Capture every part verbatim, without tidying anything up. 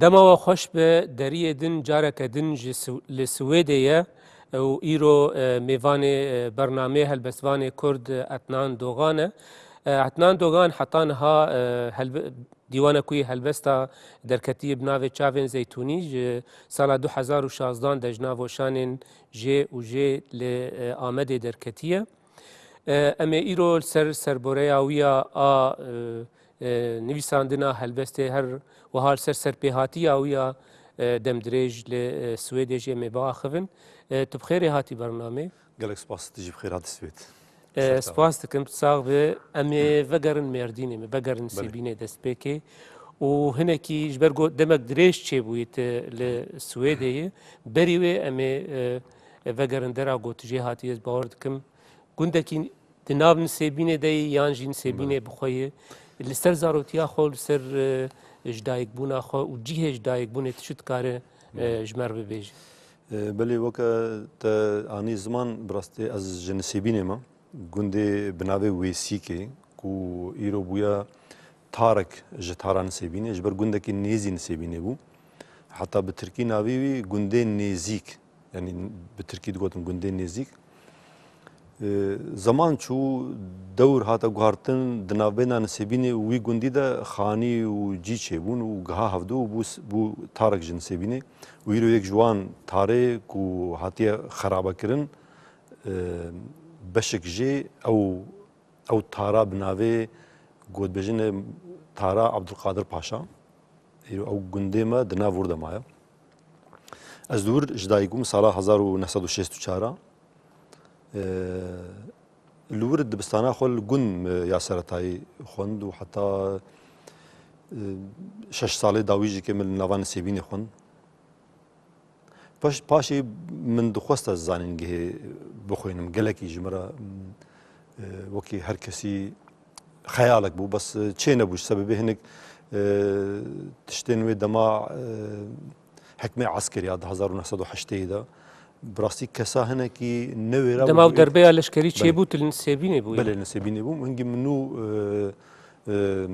Dema we xweş be, deriyê din careke din ji Sw-, li Swêdê ye û îro, e, mêvanê, e, bernameyê helbestvanê Kurd, e, Etnan Dogan e. E, Etnan Dogan heta niha, e, helbe-, dîwana ku yê helbesta derketiye bi navê Çavên Zeytûnî ji sala du hezar û şazdan de ji nav weşanên jê û jê li, e, Amedê derketiye. E, em ê îro li ser serboreya wî ya a, e, e, nivîsandina helbestê her wiha li ser serpêhatiya wî ya, e, demdirêj li, e, Swêdê jî em ê biaxivin. E, tu bi xêrê hatî bernamê. Gelek spas, tu jî bi xêr hatî Swêd. E, Ser spas dikim, tu sax bi. Em ê vegerin Mêrdînê, me vegerin Belê. Sêbînê destpêkê. Û hinekî ji ber ku demek dirêj çêbûyî tu li Swêdê yî, berî wê em ê, e, vegerin dera ku tu jê hatî, ez bawer dikim. Gundekî di nav Nisêbînê de yî yan jî Nisêbînê Belê. Bi xwe yî. Li ser zarotiya xwe, li ser, e, ji dayikbûna xwe û cihê ji dayikbûnê tu çi dikare, e, Belê. Ji me re bibêje? E, belê, weke te anî ziman, bi rastî ez ji Nisêbînê me. Gundê bi navê Wêsîkê ku îro bûye tarek ji tara Nisêbînê, ji ber gundekî nêzî Nisêbînê bû. Heta bi tirkî navê wî gundê nêzîk, yanî bi tirkî digotin gundê nêzîk. E, zeman çû, dewr hate guhartin, di navbeyna Nisêbînê û wî gundî de xanî û cî çêbûn û giha hevdu û bû, bû tarek ji Nisêbînê. Û îro yek ji wan tarê ku hatiye xerabekirin, e, beşek jê ew, ew tara bi navê, got bêjin, Tara Abdulkadir Paşa. Îro ew gundê me di nav wir de maye. Ez li wir ji dayik bûm sala hezar û neh sed û şêst û çar a. E, li wir dibistana xwe li gund me ya seretayî xwend û heta, e, şeş salê dawî jî ke min li nava Nisêbînê xwend. Paş-, paşê min dixwest ez zanîngehê bixwînim. Gelekî ji min re, e, wekî her kesî xeyalek bû. Bes, e, çê nebû ji sebebê hinek, e, tiştên wê dema, e, hikmê eskerî ya di hezar û neh sed û heştê de. Bi rastî kesa hinekî newêra Dema bû. Derbeya leşkerî Belê. Çêbû, tu li Nisêbînê bûyî? Belê, li Nisêbînê bûm. Hingî min nû, e, e,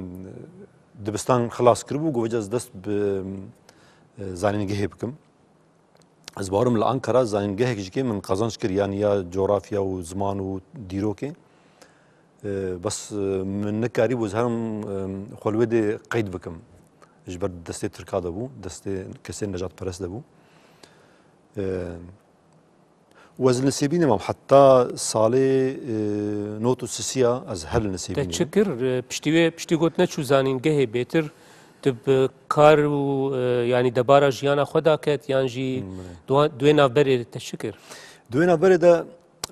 dibistan xilas kiribû, got, vêca ez dest bi, e, zanîngehê bikim. Ez bawerim li Ankara zanîngehek jî kê min qazanc kir, yanî ya coğrafya û ziman û dîrokê. E, bes, e, min nekarîbû ez herim, e, xwe li wê dê qeyd bikim. Ji ber destê Tirka de bû, destê kesên nejadperest de bû. E, û ez li Nisêbînê mam. Heta salê, e, nod û sisiya ez her li Nisêbînê Te çi bûm. Kir? E, piştî wê, piştî got neçû zanîngehê bêtir, tu bi kar û, e, yanî debara jiyana xwe daket, yan jî Hmm, belê. Di wan, di wê navberê de te çi kir? Di wê navberê de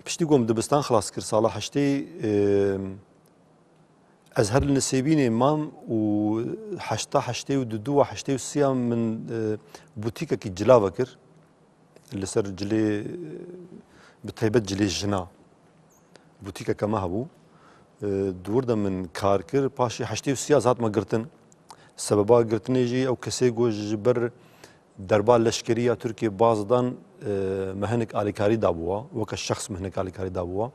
piştî ku min dibistan xilas kir sala heştê, e, ez her li Nisêbînê mam û heşta heştê û du û heştê û sê ya min, e, butîkekî cila vekir. Li ser cilê, e, bi taybet cilê jina. Butîkeke me hebû. E, di wir de min kar kir. Paşê heştê û sê ya ez hatime girtin. Sebeba girtinê jî ew kesê ku ji ber derba leşkerî ya Tirkiyê baz dan, e, me hinek alîkarî dabû wa, weke şexs me hinek alîkarî dabû wa.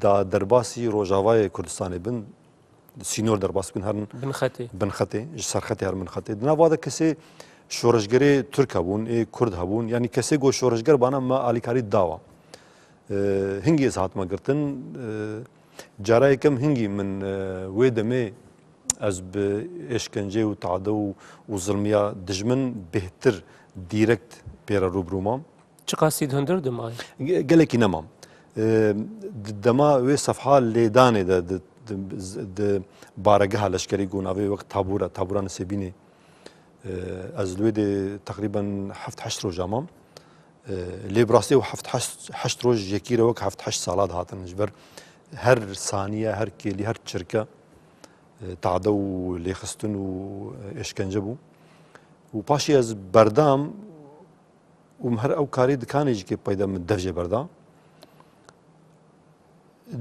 Da derbasî Rojavayê Kurdistanê bin, sînor derbas bin herin Bin xetê. Bin xetê, ji ser xetê herin bin xetê. Di nav wa de kesê şoreşgerê Tirk hebûn, ê Kurd hebûn, yanî kesê ku şoreşger bana me alîkarî dawa. E, hingî ez hatime girtin, e, cara yekem hingî min, e, wê demê ez bi êşkence û tade û, û zilmiya dijmin bêhtir, dîrekt pê re rû bi rû mam. Çiqasî di hundir de maye? Ge-, gelekî nemam. E, di dema wê sefha lêdanê de, di, di, di baregeha leşkerî ku navê wek tabûra, tabûra Nisêbînê, e, ez li wê dê teqrîben heft heşt roja mam. E, lê bi rastî ew heft heşt, heşt roj yekî re wek heft heşt sala dihatin. Ji ber her saniye, her kêlî, her çirke, e, tade û lêxistin û, e, êşkence bû. Û paşê ez berdam û min her ew karê dikanê jî kê peyda min dev jê berda.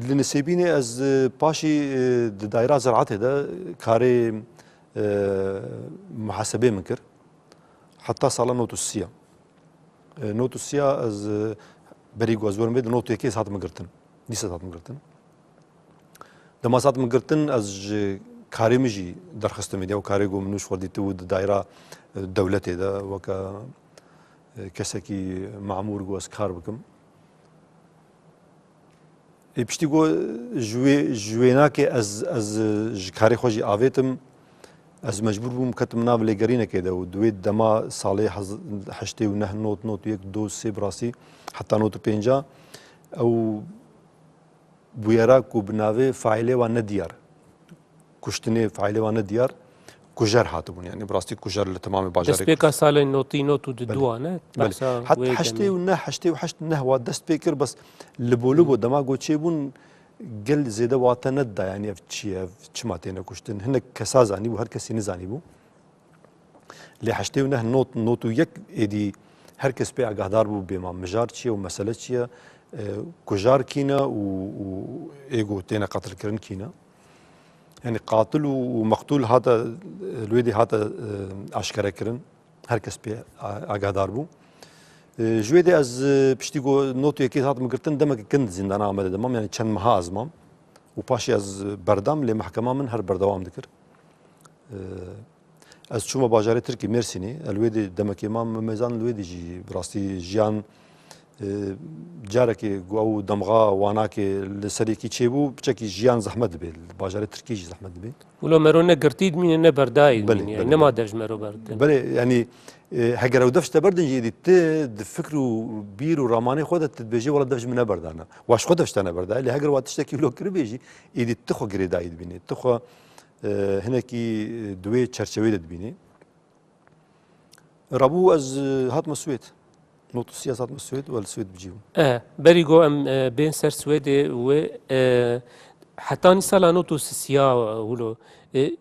Li Nisêbînê ez, e, paşî, e, di daîra ziraetê de karê, e, muhasebê min kir. Heta sala nod û sê ya. E, nod û sê ya ez, e, berî ku ez werim vê di nod û yekê ez hatime girtin. Lîse ez hatime girtin. Dema ez hatime girtin, ez ji Karê min jî derxistin medya û karê ku min û ji xwe dîtibû di dayra, e, dewletê de weke, e, kesekî memûr ku ez kar bikim. Ê piştî ku ji wê, ji wênakê ez, ez ji karê xwe jî avêtim, ez mecbûr bûm ketim nav lêgerînekê de û di wê dema salê hez-, heştê û neh not, not û yek, do, sê bi rastî heta not û pênca ew bûyera ku bi navê faîlê wan nediyar, kuştinê faîlê wan nediyar, kujer hatibûn. Yani bi rastî kujer li temamê bajarê Destpêka salên notî, not û di Belê. duwa ne? Belê. Behsa Hat wê heştê demê. û neh, heştê û heşt neh wa dest pê kir, bes li bo li bo dema ku çêbûn gel zêde wate nedida, yani ev çi ye, ev çima têne kuştin. Hinek kesa zanîbû, her kesî nizanîbû. Lê heştê û neh not, not û yek êdî her kes pê agahdar bû bêma mijar çi ye û mesele çi ye, e, kujar kî ne û, û ê ku têne qetilkirin kî ne. Yani qatil û, û meqtûl hate, e, li wê dî hate, e, aşkere kirin. Her kes pê a-, agahdar bû. E, ji wê dê ez, e, piştî ku not û yekê hatim girtin, demeke kin di zîndana Amedê de mam, yani çend meha ez mam. Û paşê ez berdam, lê mehkema min her berdewam dikir. E, Ez çûme bajarê Tirkî, Mêrsînê. Ez li wê dê demekê mam, min mêzan li wê dê jî bi rastî jiyan, e, carekê ku ew demxa wanakê li ser yekî çêbû, piçekî jiyan zehmet dibê. Li bajarê Tirkî jî zehmet dibê. Wilo mero ne girtî dimîne ne berdayî Belê, dimîne. Yani belê, nema belê. dev ji mero berdin. Belê, yani, e, heger ew dev ji te berdin jî êdî ti di fikr û bîr û ramanê xwe de tu dibêjî, wela dev ji min neberdana. Wa ji xwe dev ji te neberdayî. Lê heger wa tiştekî wilo kiribê jî êdî ti xwe girêdayî dibînî. Tu xwe e, hinekî, e, di wê çerçeveyê de dibînî. Rabû ez, e, hatime Swêd. Not û sî ez hatime Swêd, we li Swêd bi cî bûm. E, berî ku em, e, bên ser Swêdê wê, e, hetanî sala not û sisiya, e, wilo, e,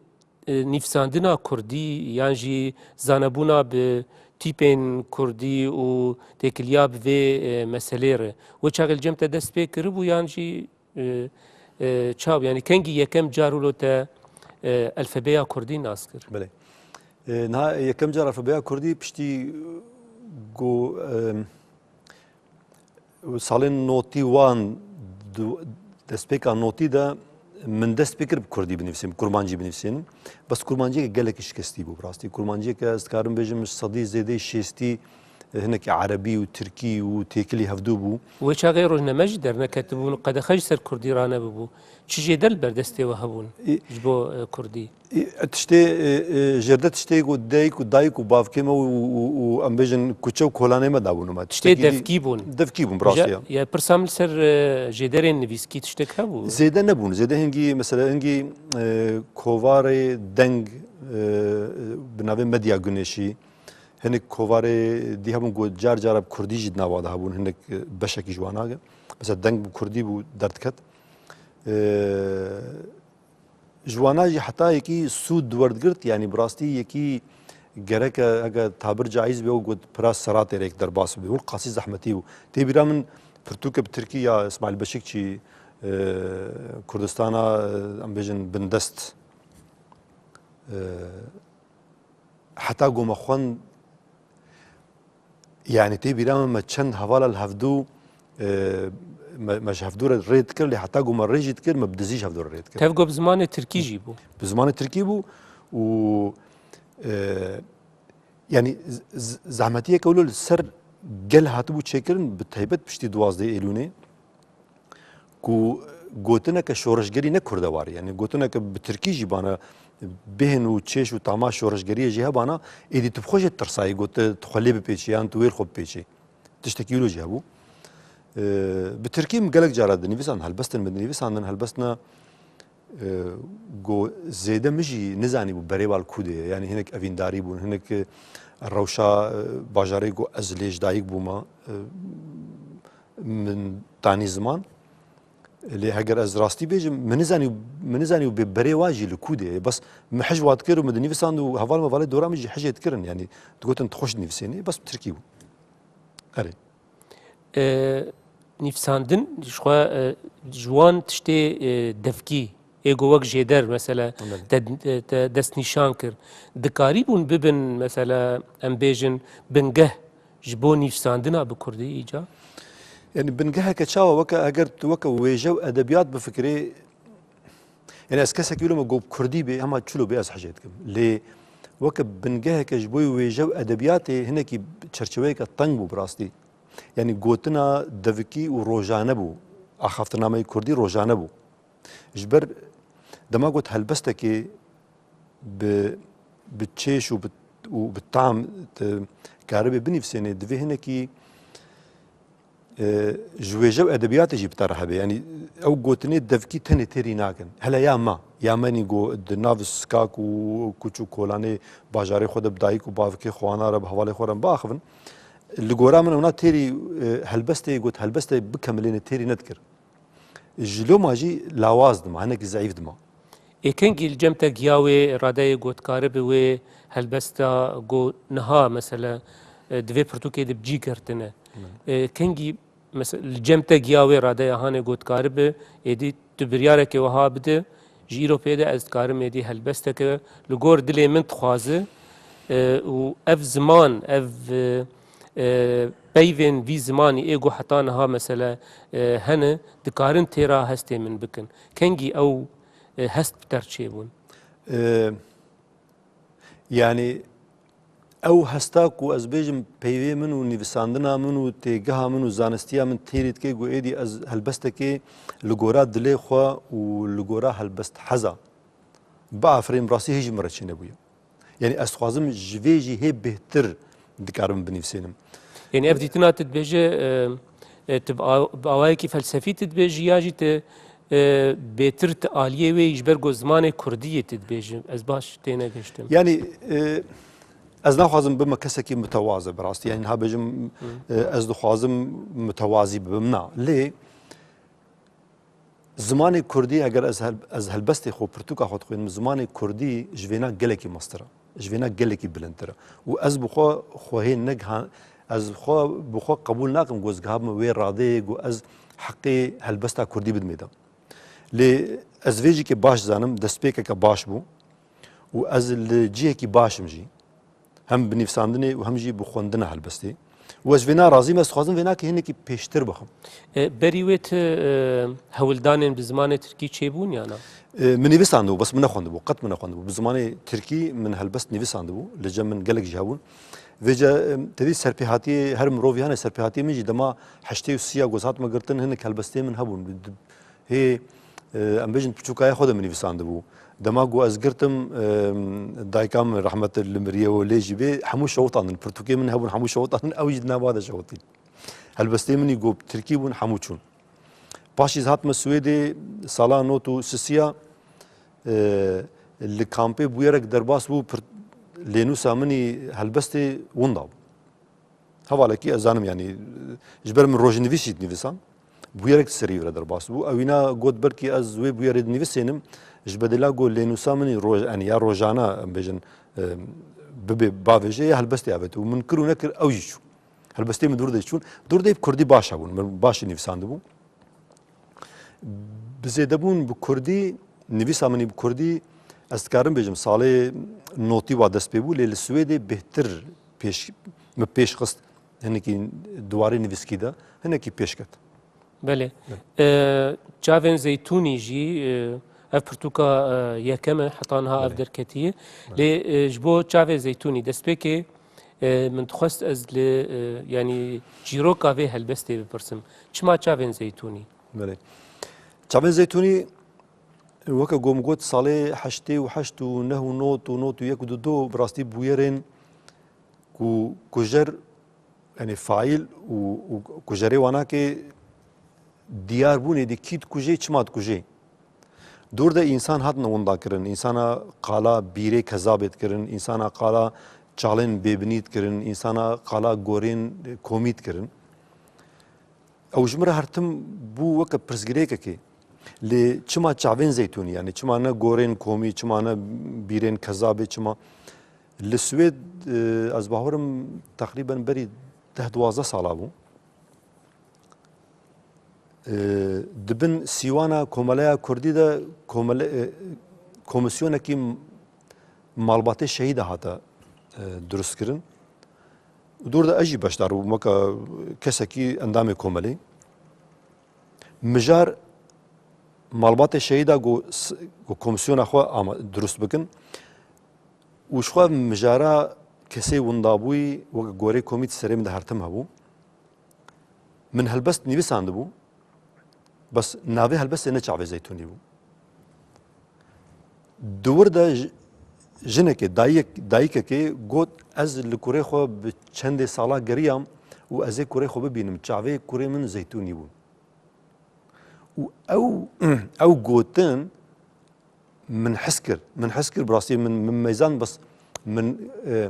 e, nivîsandina kurdî yan jî zanebûna bi tîpên kurdî û têkiliya bi vê, e, meselê re. Wê çaxê li cem te dest pê kiribû yan jî E, e, çaw, yani kengî yekem car wilo te, e, elfebeya kurdî nas kir? Belê. E, niha yekem car elfebeya kurdî piştî ku, e, salên notî wan du-, destpêka notî de min dest pê kir bi kurdî binivîsim, bi kurmancî binivîsim. Bes kurmanciyeke gelekî şikestî bû bi rastî. Kurmanciyeke ez dikarim bêjim ji sedî zêdeyî şêstî hinekî erebî û tirkî û têkilî hevdû bû. Wê çaxê rojname jî derneketibûn, qedexe ji ser kurdî ranebibû. Çi jêder li ber destê we hebûn Ê, ji bo, e, kurdî? ê, tiştê, e, e, jêrde tiştê ku dayik û, dayik û bavkê me û, û, û em bêjin kuçe û kolanê me dabûn me. Tiştê Tiştekî dî devkî bûn. Devkî bûn, bi rastî ya. Ya, pirsa min li ser, e, jêderên nivîskî tiştek hebû? Zêde nebûn. Zêde hingî, mesela hingî, e, kovarê deng, e, bi navê Medya Güneşî, Hinek kovarê dî hebûn ku car cara bi kurdî jî di nava de hebûn, hinek, e, beşekî ji wana. Mesela deng bi kurdî bû derdiket. E, ji wana jî heta yekî sûd werdigirt, yanî bi rastî yekî gereke heke tabir caiz be û got pira seratê rêk derbas bibe. Hûn qasî zehmetî bû. Tê bîra min pirtûke bi tirkî ya Îsmaîl Beşikçî, e, Kurdistana, e, em bêjin bindest, e, Heta ku me xwend, yani tê bîra min me çend hevala li hevdû, e, me, me ji hevdû re rê dikir, lê heta ku me rê jî dikir, me bi dizî ji hevdû re rê dikir. Tev got bi zimanê tirkî jî bû. Bi zimanê tirkî bû û, e, yani z-, z-, zehmetiyeke wilo li ser gel hatibû çêkirin, bi taybet piştî duwazdeh Êlûnê. Ku gotineke şoreşgerî ne kurdewar e. Yani gotineke bi tirkî jî bana bêhn û çêş û tama şoreşgeriyê jî hebana, êdî tu bi xwe jê tirsayî, got tu xwe lê bipêçî yan tu wê li xwe bipêçî. Tiştekî wilo jî hebû. Ee, bi tirkî min gelek cara dinivîsan, helbestin min dinivîsandin, helbestina, e, go zêde min jî nizanî bû berê wal ku de ye. Yani hinek evîndarî bûn, hinek, e, rewşa, e, bajarê ku ez lê ji dayik bûma, e, min tanî ziman. Lê heger ez rastî bêjim, min nizanî, min nizanî bê berê wa jî li ku de ye. Bes min hij wa dikir û min dinivîsand û heval mevalê dora min jî hijê dikirin. Yanî digotin tu xweş dinivîsênî, bes bi tirkî bû. Erê. E, nivîsandin ji xwe, e, ji wan tiştê, e, devkî, ê ku wek jêder, mesela, Belê. te, te destnîşan kir. Dikarîbûn bibin, mesela, em bêjin, bingeh ji bo nivîsandina bi kurdî îca? Yani bingeheke çawa weke, eger tu weke wêje û edebiyat bifikirê, Yani ez kesekî wilo me got kurdî bê, hema çilo bê ez hejê dikim. Lê weke bingeheke ji bo wêje û edebiyatê hinekî çerçeveyeke teng bû bi rastî. Yani gotina devikî û rojane bû. Axaftinameyê kurdî rojane bû. Ji ber dema got helbestekê bi, bi çêş û bi, û bi tam tu karibê binivîsênê, divê hinekî, e, ji wêje û edebiyatê jî bi te re hebe. Yani ew gotinê devkî tenê têrî nakin. Hele ya me, ya me nî go di nav skak û kuç û kolanê bajarê xwe de bi dayik û bavikê xwe wana re, bi hevalê xwe re biaxivin. Li gora min ewna têrî, e, helbestê got, helbestê bikemilêne têrî nedikir. Ji loma jî lawaz dima, hinekî zeîf dima. Ê kengî li cem te giya wê radeyê gotkari bi wê helbesta go niha, mesele, e, di vê pirtûkê de bi cî girtine. Ê kengî, mese-, li cem te giya wê radeya hanê gotkari bi, êdî tu biryarekê wiha bide, ji îro pê de ez dikarim êdî helbesteke li gor dilê min dixwaze, e, û ev ziman, ev, e, e, peyvên vî zimanî ê ku heta niha mesele, e, hene, dikarin têra hestê min bikin. Kengî ew, e, hest bi te re çêbûn? E, yani ew hesta ku ez bêjim peyvê min û nivîsandina min û têgeha min û zanistiya min têrî dike ku êdî ez helbestekê li gora dilê xwe û li gora helbest heza biafirînim, rastî hê jî min re çênebûye. Yani ez dixwazim ji vê jî hê bêhtir dikarim binivîsênim. Yani ev dîtina tu dibêje, e, e, tu bi a-, bi awayekî felsefî tu dibêjî ya jî tu, e, bêtir tu aliyê wê yî ji ber ku zimanê kurdî yê tu dibêjî? Ez baş tênegihiştim. Yani, e, ez naxwazim bime kesekî mutewazî bi rastî. Yani niha bêjim, e, ez dixwazim mutewazî bibim. Na. Lê zimanê kurdî, eger ez hel-, ez helbestê xwe, pirtûka xwe dixwînim, zimanê kurdî ji vêna gelekî mestir e, ji vêna gelekî bilindtir e. Û ez bi xwe, xwe hê negihan-, ez xwe bi xwe qebûl nakim ku ez gihabime wê radeyê ku ez heqê helbesta kurdî bidimê de. Lê ez vê jî ke baş zanim, destpêkeke baş bû û ez li cihekî baş im jî. Hem bi nivîsandinê û hem jî bi xwendina helbestê. Û ez vêna razî me, ez dixwazim vênakê hinekî pêştir bixim. E, berî wê tu, e, hewldanên bi zimanê tirkî çêbûn ya na? E, min nivîsandibû, bes min nexwendibû, qet min nexwendibû. Bi zimanê tirkî min helbest nivîsandibû, li cem min gelek jî hebûn. Vêca, e, tevî serpêhatiyê her mirovî hene, serpêhatiyê min jî dema heştê û sî ya ku ez hatime girtin, hinek helbestê min hebûn. Hê, e, em bêjin piçûkaya xwe de min nivîsandibû. Dema ku ez girtim, e, dayika min rehmet li miriye û lê jî bê, hemû şewitandin. Pirtûkê min hebûn, hemû şewitandin, ew jî di nava de şewitîn. Helbestê min î ku tirkî bûn, hemû çûn. Paşî ez hatime Swêdê, sala not û sisiya, e, li kampê bûyerek derbas bû, pir-, lênûsa min î helbestê winda bû. Hevalekî ez zanim, yanî, ji ber min rojnivîs jî dinivîsan, bûyerek di serî wî re derbas bû. Ew îna got, belkî ez wê bûyerê dinivîsênim, ji bedêla ku lênûsa min î roj-, yanî ya rojana, em bêjin, e, bibe bavêje, ya helbestê avêt. Û min kir û nekir, ew jî çû. Helbestê min dûr de çûn. Dûr de bi kurdî baş hebûn, min baş jî nivîsandibû. Bi zêdebûn bi kurdî, nivîsa min î bi kurdî, ez dikarim bêjim, salê notî wa dest pê bû, lê li Swêdê bêhtir pêş, min pêş xist, hinekî di warê nivîskî de, hinekî pêş ket. Belê. Belê. E, Çavên Zeytûnî jî, e, ev pirtûka, e, yekem e, heta niha ev Belê. derketiye. Belê. Lê, e, ji bo Çavê Zeytûnî destpêkê, e, min dixwest ez li, e, yanî çîroka vê helbestê bipirsim. Çima Çavên Zeytûnî? Belê. Çavên Zeytûnî, weke ku min got, salê heştê û heşt û neh û not û not û yek û du du bi rastî bûyerên ku kujer, yanî faîl û, û kujerê wanakê diyar bûn, êdî kî dikujê, çima dikujê. Dûr de însan hatine winda kirin, însana qala bîrê kezabê dikirin, însana qala çalên bêbinî dikirin, însana qala gorên komî dikirin. Ew ji min re her tim bû weke pirsgirêkekê. Lê çima Çavên Zeytûnî? Yanî çima ne gorên komî, çima ne bîrên kezabê, çima? Li Swêd, e, ez bawerim teqrîben berî deh duwazdeh sala bû. E, di bin sîwana Komeleya Kurdî de komele-, e, komîsyonekî malbatê şehîda hate, e, durustkirin. Û dûr de ez jî beşdar bûm, weke kesekî endamê komelê. Mijar Malbatê şehîda ku s-, ku komîsyona xwe ama dirust bikin û ji xwe mijara kesê windabûyî weke gorê komî di serê min de her tim hebû. Min helbest nivîsandibû, bes navê helbestê ne Çavê Zeytûnî bû. Di wir de ji-, jinekê, dayik-, dayikekê got, "Ez li kurê xwe bi çendê sala geriyam û ez ê kurê xwe bibînim. Çavê kurê min Zeytûnî bûn." Û ew, ew gotin min hez kir. Min hez kir, bi rastî min, min meyzand, bes min, e,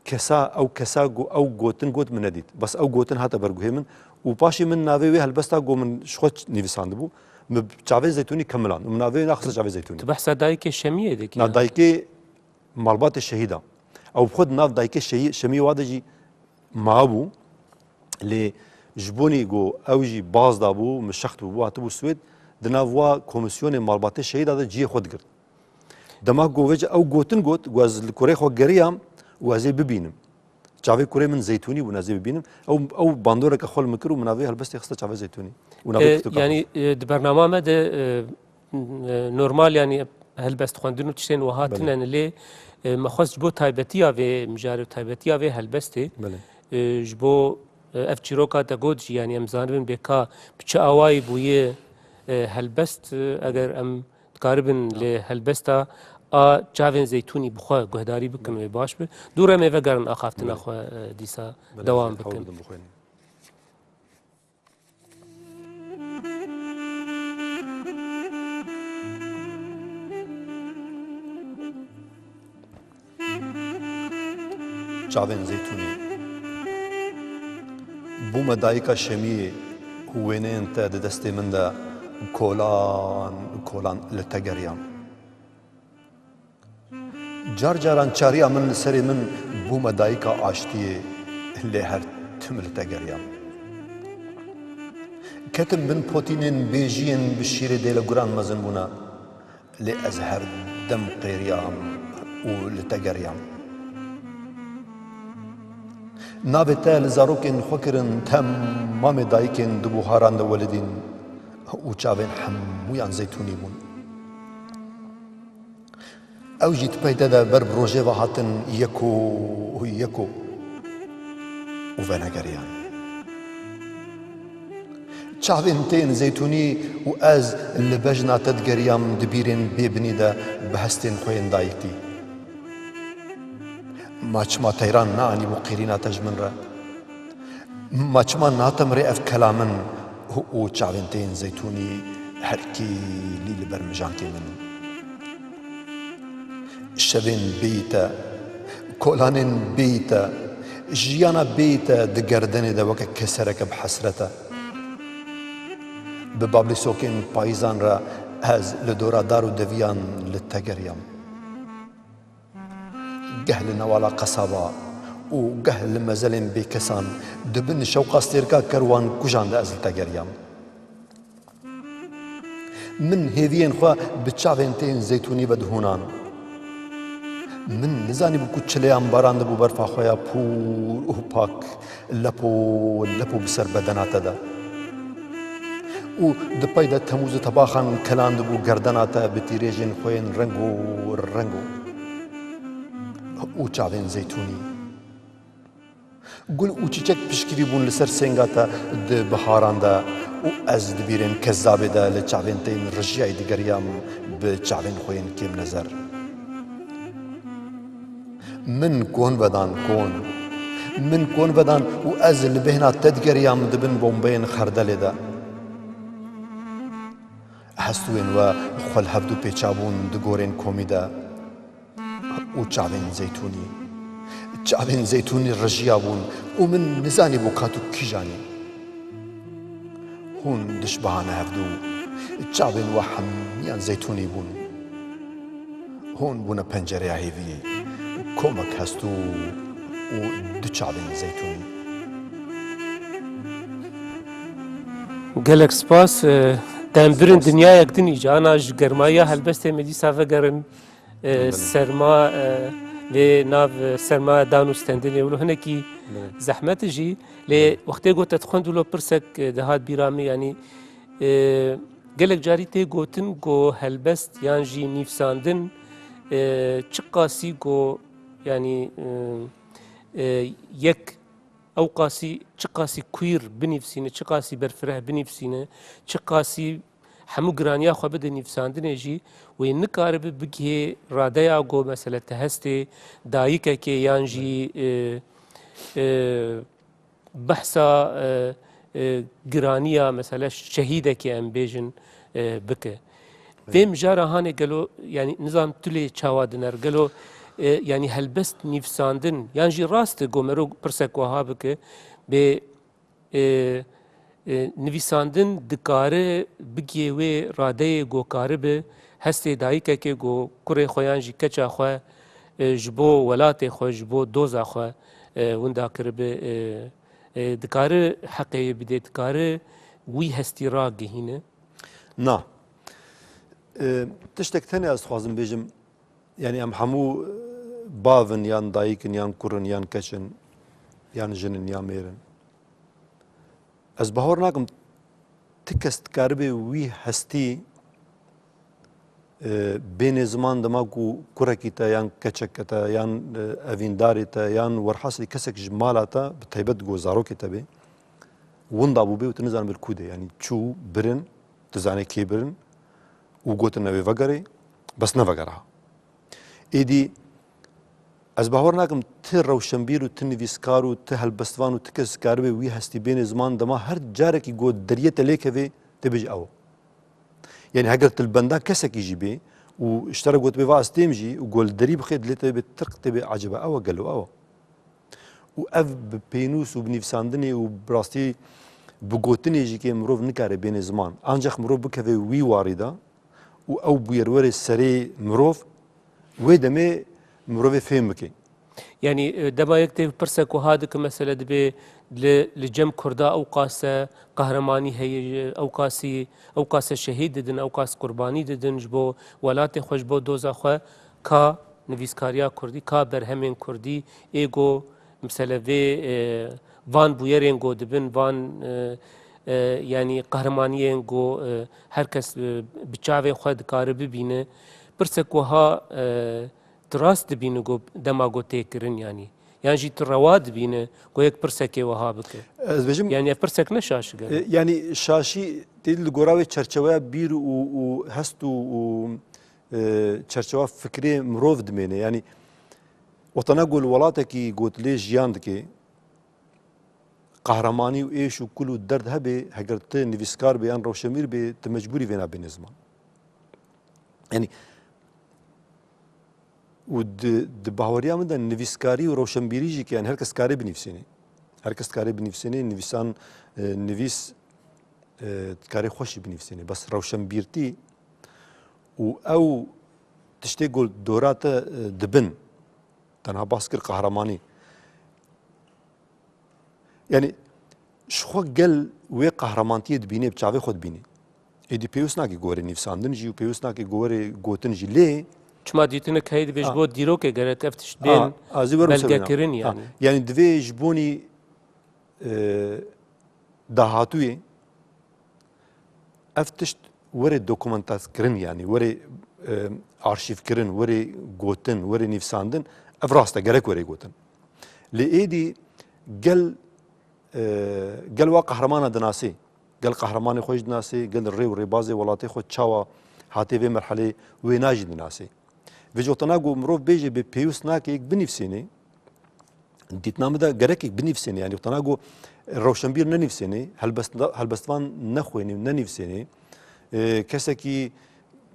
kesa, ew kesa go-, ew gotin got min nedît. Bes ew gotin hate ber guhê min. Û paşê min navê wê helbesta ku min ji xwe ç-, nivîsandibû, min Çavê Zeytûnî kemiland. Û min navê wê naxiste Çavê Zeytûnî. Tu behsa dayikê Şemiyê dikî Na ya? Dayikê malbatê şehîda. Ew bi xwe di nav dayikê şehî-, Şemiyê wa de jî mabû. Lê ji bonî ku ew jî baz dabû, min şext bûbû, hatibû Swêd, di nav wa komîsyonê malbatê şehîda de cihê xwe digirt. Dema ku vêca ew gotin got, ku ez li kurê xwe geriyam û ez ê bibînim. Çavê kurê min Zeytûnî bûn, ez ê bibînim. Ew, ew bandoreke xwe li min kir û min navê helbestê xiste Çavê Zeytûnî. Û navê E, pirtûka xwe. Yani, e, di bernama me de, e, n-, e, normal, yani, helbest xwendin û tiştên wiha Belê. Tinen, lê, e, me xwest ji bo taybetiya vê mijarê û taybetiya vê helbestê, Belê. E, ji bo, e, ev çîroka te got jî, yani, em zanibin bê ka bi çi awayî bûye, e, helbest, e, eger em dikaribin Tamam. Li helbesta a Çavên Zeytûnî bi xwe guhdarî bikin Belê. Wê baş bi. Dû re em ê vegerin axaftina Belê. Xwe, e, dîsa Belê, dewam xêr, hewl bikin. Bidin bixwînin. Çavên Zeytûnî. Bûme dayika Şemiyê û wêneyên te di destê min de kolan kolan li te geriyam. Car caran çariya min li serê min bûme dayika aştiyê, lê her tim li te geriyam. Ketim bin potînên bêjiyên bi şîrê dêleguran mezin bûne. Lê ez her dem qêriyam û li te geriyam. Navê te li zarokên xwe kirin, temamê dayikên di buharan de welidîn û çavên hemûyan zeytûnî bûn. Ew jî di pey te de ber bi rojê ve hatin yeko yeko û venegeriyan. Çavên te yên zeytûnî û ez li bejna te digeriyam, di bîrên bêbinî de bi hestên xwe yên dayikî. Ma çima teyran neanîbû qîrîna te ji min re? Ma çima nate min rê ev kela min û çavên te yên zeytûnî her kêlî li ber mijankê min? Şevên bêyî te, kolanên bêyî te, jiyana bêyî te di gerdenê de weke kesereke bi hesret e. Bi bablîsokên payîzan re ez li dora dar û deviyan li te geriyam. Geh li newala qesaba û geh li mezelên bêkesan di bin şewqa stêrka kerwan kujan de ez li te geriyam. Min hêviyên xwe bi çavên te yên zeytûnî ve dihûnan. Min nizanîbû ku çileyan barandibû berfa xwe ya pûr û pak, lepo lepo bi ser bedena te de. Û di pey de temûz û tebaxan kelandibû gerdena te bi tîrêjên xwe yên rengo rengo. Û çavên zeytûnî. Gul û çîçek pişkirî bûn li ser sênga te di biharan de û ez di bîrên kezzabê de li çavên te yên rijiyayî digeriyam bi çavên xwe yên kêmnezer. Min kon vedan, kon. Min kon vedan û ez li bêhna te digeriyam di bin bombeyên xerdelê de. Hestûyên we xwe li hevdû pêça bûn di gorên komî de. Û çavên zeytûnî, çavên zeytûnî rijiya bûn û min nizanîbû ka tu kîjan î. Hûn dişbihane hevdû, çavên we hemiyan zeytûnî bûn. Hûn bûne pencereya hêviyê, komek hestû û du çavên zeytûnî. Gelek spas. E, te em birin dinyayek din î, ana ji germayiya helbestê me dîsa vegerin. E, Belê. Serma, e, lê nav, e, serma dan û stendinê wilo hinekî Belê. Zehmet e jî. Lê Belê. Wextê got te dixwend wilo pirsek, e, dihat bîra min, yanî, e, Gelek carî tê gotin ku helbest yan jî nivîsandin, e, çiqasî ku, yanî, e, e, yek ew qasî, çiqasî queer binivîsîne, çiqasî berfireh binivîsîne, çiqasî hemû giraniya xwe bide nivîsandinê jî, wê nikaribe bigihê radeya ku, mesele, ti hestê dayikekê yan jî, e, e, behsa, e, e, giraniya, mesele, şehîdekê, em bêjin, e, bike. Vê mijara hanê gelo, yanî, nizam tu lê çawa diner, gelo, e, yanî, helbest nivîsandin, yan jî rast e, ku mero pirsek wiha bike, bê, e, e, nivîsandin dikare bigihê wê radeyê ku karibe hestê dayikekê ku kurê xwe yan jî keça xwe, e, ji bo welatê xwe, ji bo doza xwe, e, winda kiribe, e, e, dikare heqê wê bide, dikare wî hestî ragihîne? Na. E, tiştek tenê ez dixwazim bêjim, yanî em hemû, e, bav in, yan dayik in, yan kur in, yan keç in, yan jin in, yan mêr in. Ez bawer nakim ti kes dikaribe wî hestî, e, bênê ziman dema ku kurekî te yan keçeke te yan, e, evîndarê te yan werhasilî kesek ji mala te, bi taybet ku zarokê te bê, winda bûbê û tu nizanibî li ku de, yanî çû birin, tu zanê kê birin û gotin, "Ew ê vegerê", bes nevegera. Êdî ez bawer nakim ti rewşenbîr û ti nivîskar û ti helbestvan û ti kes karibe wî hestî bênê ziman dema her carekî ku deriyê te lêkeve, tê bêjî ew. Yanî heger tu li benda kesekî jî bê û ji te re gotibê, "Va ez têm jî", û ku li derî bixê, dilê te bê tirq, tê bê, "Eceba ew e, gelo ew e?" Û ev bi pênûs û bi nivîsandinê û bi rastî bi gotinê jî kê mirov nikare bêne ziman. Ancax mirov bikeve wî warî de û ew bûyer were serê mirov, wê demê mirovê fêm bike. Yanî, e, dema yek tê pirsek wiha dike, mesele dibê li, li cem Kurda ew qase qehremanî heye, ew qasî, ew qase şehîd didin, ew qas qurbanî didin ji bo welatê xwe, ji bo doza xwe, ka nivîskariya kurdî, ka berhemên kurdî, ê go, misele vê, e, van bûyerên go dibin, van, e, e, yanî qehremaniyên go, e, her kes, e, bi çavên xwe dikare bibîne. Pirsek wiha, e, tu rast dibîne go dema go tê kirin, yanî? Yan jî tu rewa dibîne go yek pirsekê wiha bike? Ez bêjim, yanî ev pirsek ne şaş e gelo? E, yanî şaşî tê li gora wê çerçeweya bîr û, û hest û, û, e, çerçewa fikrê mirov dimêne. Yanî wexta na go li welatekî go tu lê jiyan dike, qehremanî û êş û kul û derd hebe, heger tu nivîskar bê yan rewşenbîr bê, tu mecbûrî vêna bêne ziman. Yanî, û di, di baweriya min de nivîskarî û rewşenbîrî jî ke, yanî her kes dikare binivîsêne. Her kes dikare binivîsêne, nivîsan, e, nivîs, e, dikare xweş jî binivîsêne. Bes rewşenbîrtî û ew tiştê ku li dora te, e, dibin, tenha bas kir qehremanî. Yanî, ji xwe gel wê qehramantiyê dibînê, bi çavê xwe dibînê. Êdî pêwîst nake ku were nivîsandin jî û pêwîst nake ku were gotin jî. Lê çima dîtinek heye dibê ji, a, bo dîrokê gerek ev tişt, a, bên, a, ez ê werim ser wê, belgekirin, a, yanî. Yanî divê ji bonî, e, dahatûyê ev tişt were dokumentekirin, yanî were, e, arşîvkirin, were gotin, were nivîsandin, ev rast e, gerek were gotin. Lê êdî gel, e, gel wa qehramana dinasê, gel qehramanê xwe jî dinasê, gel rê û rêbazê welatê xwe çawa hatiye vê merhelê, wêna jî dinasê. Vê jî wexta na ku mirov bêje bê pêwîst nake yek binivîsêne, dîtina min de gerek yek binivîsêne. Yanî wexta na ku rewşenbîr nenivîsêne, helbest-, helbestvan nexwêne û nenivîsêne, e, kesekî,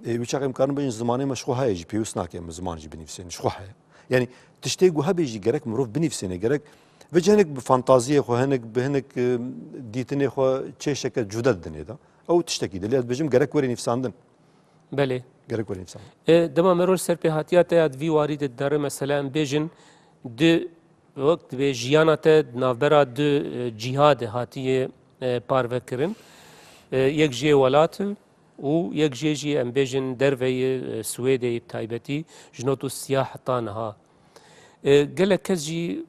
e, wî çaxê em karin bêjin zimanê me ji xwe heye jî, pêwîst nake em ziman jî binivîsêne, ji xwe heye. Yanî tiştê ku hebe jî gerek mirov binivîsêne, gerek vê jî hinek bi fantaziyê xwe, hinek bi hinek, e, dîtinê xwe çêşeke cude didinê de. Ew tiştekî de. Lê ez dibêjim gerek were nivîsandin. Belê. Gerek were nivîsandin. E, dema mero li ser pêhatiya te ya di vî warî de didere, mesela em bêjin, di, wek dibê jiyana te di navbera du, e, cîha de hatiye, e, parvekirin. E, yek jê welat e û yek jê jî em bêjin derveyê, e, Swêdeyê bi taybetî, ji not û siya heta niha. E, gelek kes jî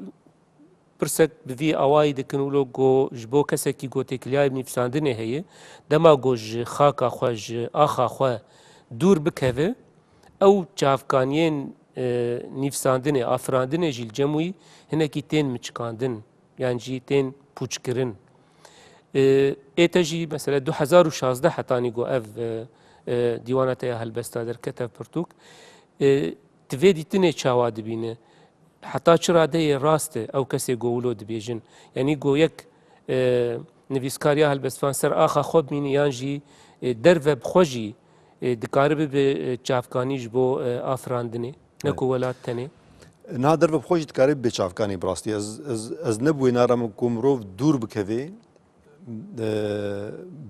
Pirsek bi vî awayî dikin wilo ku ji bo kesekî ku têkiliyayê bi nivîsandinê heye, dema ku ji xaka xwe, ji axa xwe dûr bikeve, ew çavkaniyên, e, nivîsandinê, afirandinê jî li cem wî hinekî tên miçikandin, yan jî tên pûçkirin. E, ê te jî mesela du hezar û şazdeh hetanî ku ev, e, e, dîwana te ya helbesta derket ev pirtûk, e, tu vê dîtinê çawa dibîne? Heta çi radeyê rast e ew kesê ku wilo dibêjin? Yanî ku yek, e, nivîskar ya helbestvan ser axa xwe bimîne yan jî, e, derve bi xwe jî, e, dikare bibe, e, çavkanî ji bo, e, afirandinê, ne Evet. ku welat tenê? Niha derve bi xwe jî dikare bibe çavkanî bi rastî. Ez, ez, ez ne bi wê nare me ku mirov dûr bikeve. E,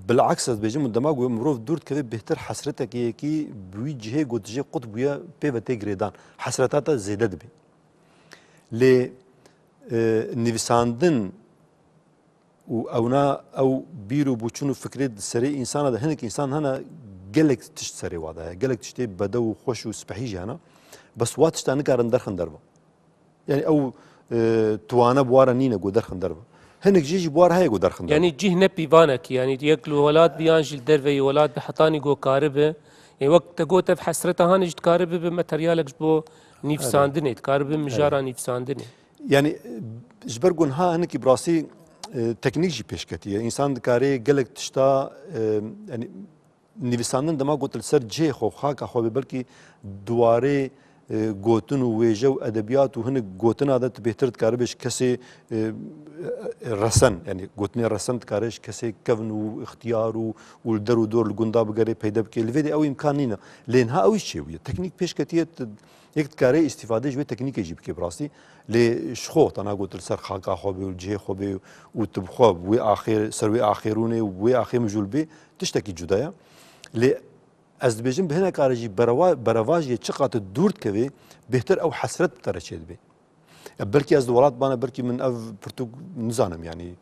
bilaks ez dibêjim, dema ku mirov dûr dikeve, bêhtir hesretekê yekî bi wî cihê ku dijê qut bûye pê ve tê girêdan. Hesreta te zêde dibe. Lê, e, nivîsandin û ewna ew bîr û bûçûn û fikrê di serê însana de, hinek însan hene gelek tişt serê wa de heye. Gelek tiştê bedew û xweş û spehî jî hene. Bes wa tişta nikarin derxin derve. Yani ew, e, tuwane bi wa re nîne ku derxin derve. Hinek jê jî bi wa re heye ku derxin derve. Yani cih ne pîvanekî, yani yek li welat bi yan jî li derveyî welat bi hetanî ku karibe. Yani wek te got ev hesreta hanê jî dikare bibe materyalek ji bo nîvsandinê, dikare bibe mijara nîvsandinê. Yani, e, ji ber ku niha hinekî bi rastî, e, teknîk jî pêş ketiye. Însan dikare gelek tişta, e, yani, nivîsandin dema ku tu li ser cihê xwe, xaka xwe bê, belkî di warê, e, gotin û wêje û edebiyat û hinek gotina de tu bêhtir dikaribê ji kesê, e, e, resen, yani gotinê resen dikare ji kesê kevn û ixtiyar û, û li der û dor li gunda bigere peyde bike. Li vê de ew îmkan nîne. Lê niha ew jî çêbûye. Teknîk pêş ketiye, tu yek dikare îstîfade ji wê teknîkê jî bike bi rastî. Lê ji xwe, te na got li ser xaka xwe bê û li cihê xwe bê û tu bi xwe bi wê axê, ser wê axê rûnê û bi wê axê mijûl bê, tiştekî cuda ye. Lê ez dibêjim bi hineka re jî berewa-, berevajiyê çiqas tu dûr dikevê, bêhtir ew hesret bi te re çêdibe. Ya belkî ez di welat bana, belkî min ev pirtûk nizanim, yanî,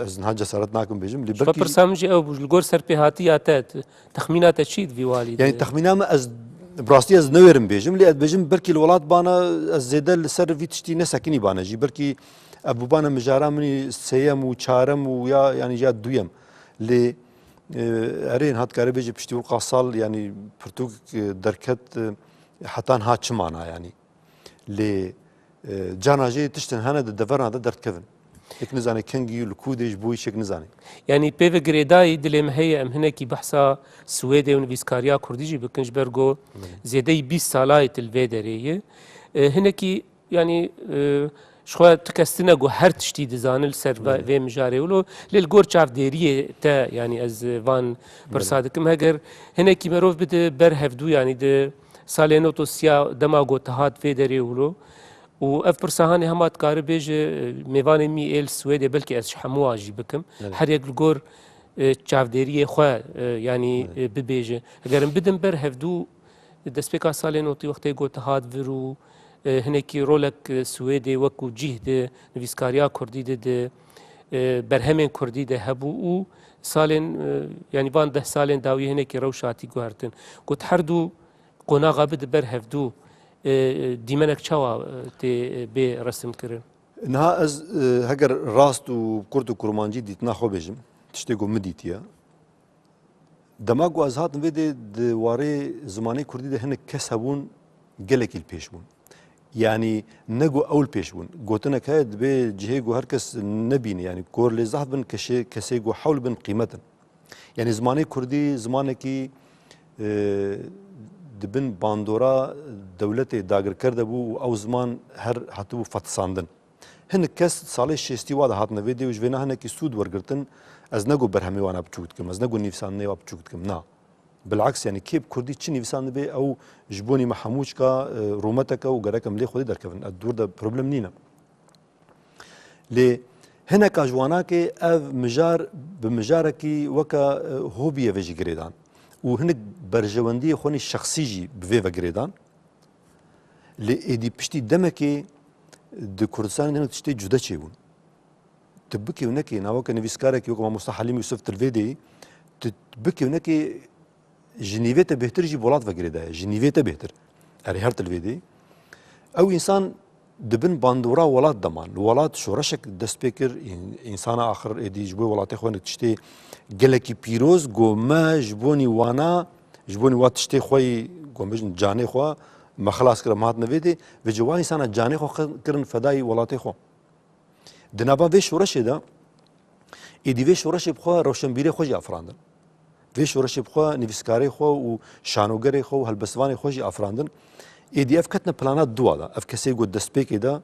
ez niha cesaret nakim bêjim, lê Ji xwe belkî pirsa min jî ew bû, ji li gor serpêhatiya te, t-, texmîna te çi di vî walî de? Yani texmîna min ez, bi rastî ez newêrim bêjim, lê ez dibêjim belkî li welat bana ez zêde li ser vî tiştî nesekinî bane jî. Belkî ev bûbane mijara min î sêyem û çarem û ya, yani ya duyem. Lê, e, erê, niha dikare bêje piştî wil qasal, yani pirtûk, e, derket, e, heta niha çi mana yani. Lê, e, carna jê tiştin hene di deverna de derdikevin. Yek nizane kengî û li ku de ji bo yek nizane. Yanî pê ve girêdayî dilê me heye em hinekî behsa Swêdê û nivîskariya kurdî jî bikin, ji ber ku Belê. zêdeyî bîst salayê tu li vê derê yî. E, hinekî, yanî, e, ji xwe tu kes tine ku her tiştî dizane li ser va-, Belê. vê mijarê wilo, lê li gor çavdêriyê te, yanî ez van Belê. pirsa dikim, heger hinekî merov bide ber hevdû, yanî di salê nod û sî ya dema ku te hat vê derê wilo, û ev pirsa hanê hema dikare bêje, mêvanê min ê li Swêdê, belkî ez ji hemû an jî bikim. Evet. Her yek li gor, e, çavdêriyê xwe, e, yanî, Evet. e, bibêje. Heger em bidin ber hevdû, destpêka salên notî wextê ku te hat vir û, e, hinekî rolek, e, Swêdê wekû cih di nivîskariya kurdî de, di, e, berhemên kurdî de hebû û salên, e, yanî van deh salên dawî hinekî rewş hatî guhertin. Ku tu her du qonaxa bide ber hevdû, e, dîmenek çawa, e, tê, e, bê resimkirin? Niha ez, e, heger rast û kurt û kurmancî dîtina xwe bêjim, tiştê ku min dîtiye, dema ku ez hatim vê dê di warê zimanê kurdî de hinek kes hebûn, gelekî li pêş bûn. Yanî ne ku ew li pêş bûn. Gotinek heye, dibê cihê ku her kes nebîne, yanî kor lê zehf bin, keşê-, kesê ku hewl bin qîmet in. Yanî zimanê kurdî zimanekî, e, di bin bandora dewletê dagirker de bû û ew ziman her hatibû fetisandin. Hinek kes salê şêstî wa de hatine vê dê û ji vê ne hinekî sûd wergirtin. Ez ne ku berhemê wana biçûk dikim, ez ne ku nivîsandinê wa biçûk dikim, na. Bilaks, yanî kê bi kurdî çi nivîsandibê, ew ji bonî me hemû çika, e, rûmeteke û gerek em lê xwedî derkevin. Ez dûr de problem nîne. Lê hineka ji wanakê ev mijar bi mijarekî weke, e, hobiyê ve jî girêdan û hinek berjewendiyê xwe nî şexsî jî bi vê ve girêdan. Lê êdî piştî demekê di Kurdistanê de hinek tiştê cude çêbûn. Tu bikê û nekê, na weke nivîskarekî weke Mamosta Helîm Yusuf tu li vê deyî, tu bikê û nekê ji nîvê te bêhtir jî bi welat ve girêdaye. Ji nîvê te bêhtir. Erê her tu li vê deyî. Ew însan di bin bandora welat de man. Welat şoreşek dest pê kir, în-, însana axir êdî ji bo welatê xwe ne tiştê gelekî pîroz, go me ji bonî wana, ji bonî wa tiştê xwe yî, go me jin canê xwe, me xilas kir, me hatine vê dê, vê ci wa însana canê xwe xi-, kirin fedayî welatê xwe. Di nava vê şoreşê de, êdî vê şoreşê bi xwe rewşenbîrê xwe jî afirandin. Vê şoreşê bi xwe nivîskarê xwe û şanogerê xwe û helbestvanê xwe jî afirandin. Êdî ev ketine plana dua de. Ev kesê ku destpêkê de,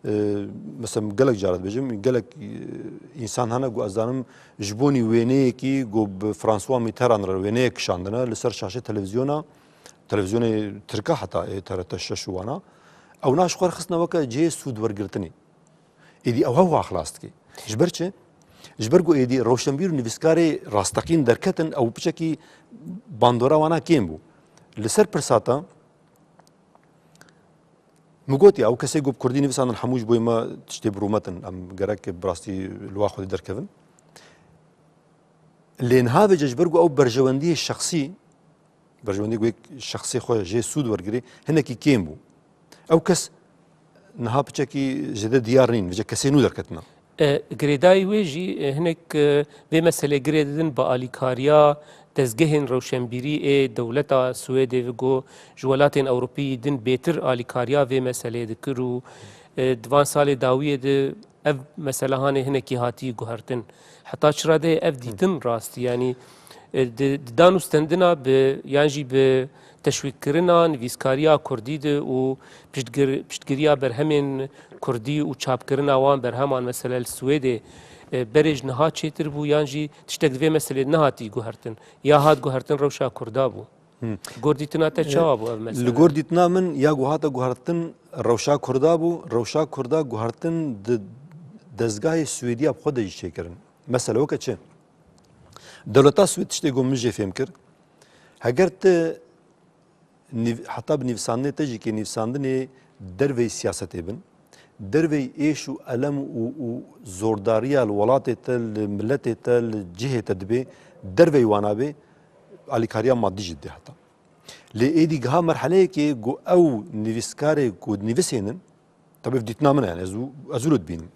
e, mesela gelek cara dibêjim, gelek, e, însan hene ku ez zanim ji bonî wêneyekî ku bi François Mitterrand re wêneyek kişandine li ser şaşê televîzyona, televîzyonê tirka heta ê T R T şeş û wana. Ew na ji xwe re xistine weke cihê sûdwergirtinê. Êdî ew hewa xilas dike. Ji ber çi? Ji ber ku êdî rewşenbîr û nivîskarê rasteqîn derketin, ew piçekî bandora wana kêm bû. Li ser pirsa te, min gotî, ew kesê ku bi kurdî nivîsandin hemû ji bo me tiştê bi rûmet in. Em gerek bi rastî li wa xwedî derkevin. Lê niha vêce ji ber ku ew berjewendiyê şexsî, berjewendî ku yek şexsê xwe jê sûd wergirê, hinekî kêm bû. Ew kes niha piçekî zêde diyar nîn, vêce kesê nû derketina. E, girêdayî wê jî, e, hinek, e, vê meselê girê didin bi alîkariya dezgehên rewşenbîrî ê dewleta Swêdê, vigo ji welatên Ewropî din bêtir alîkariya vê meselê dikir û, e, di van salê dawiyê de ev mesele hanê hinekî hatî guhertin. Heta çi radeyê ev dîtin rastî, yanî, e, di, di dan û stendina bi, yan jî bi teşwîqkirina nivîskariya kurdî de û piştgir-, piştgiriya berhemên kurdî û çapkirina wan berheman, mesela li Swêdê, e, berê ji niha çêtir bû, yan jî tiştek di vê meselê de nehatî guhertin, ya hat guhertin rewşa kurda bû. Hmm. Gor dîtina te çawa bû ev mesele? Li gor dîtina min ya ku hate guhertin rewşa kurda bû, rewşa kurda guhertin di dezgahê Swêdiya bi xwe de jî çêkirin. Mesela weke çi? Dewleta Swêd tiştê ku min jê fêm kir, heger tu nîv-, heta bi nîvsandinê te jî kê nîvsandinê derveyî siyasetê bin, derveyî êş û elem û, û zordariya li welatê te, li miletê te, li cihê te dibê, derveyî wana bê, alîkariya madî jî didê heta. Lê êdî giha merheleyekê ku ew nivîskarê ku dinivîsênin, tabi ev dîtina min e, yani ez, ez wilo dibînim.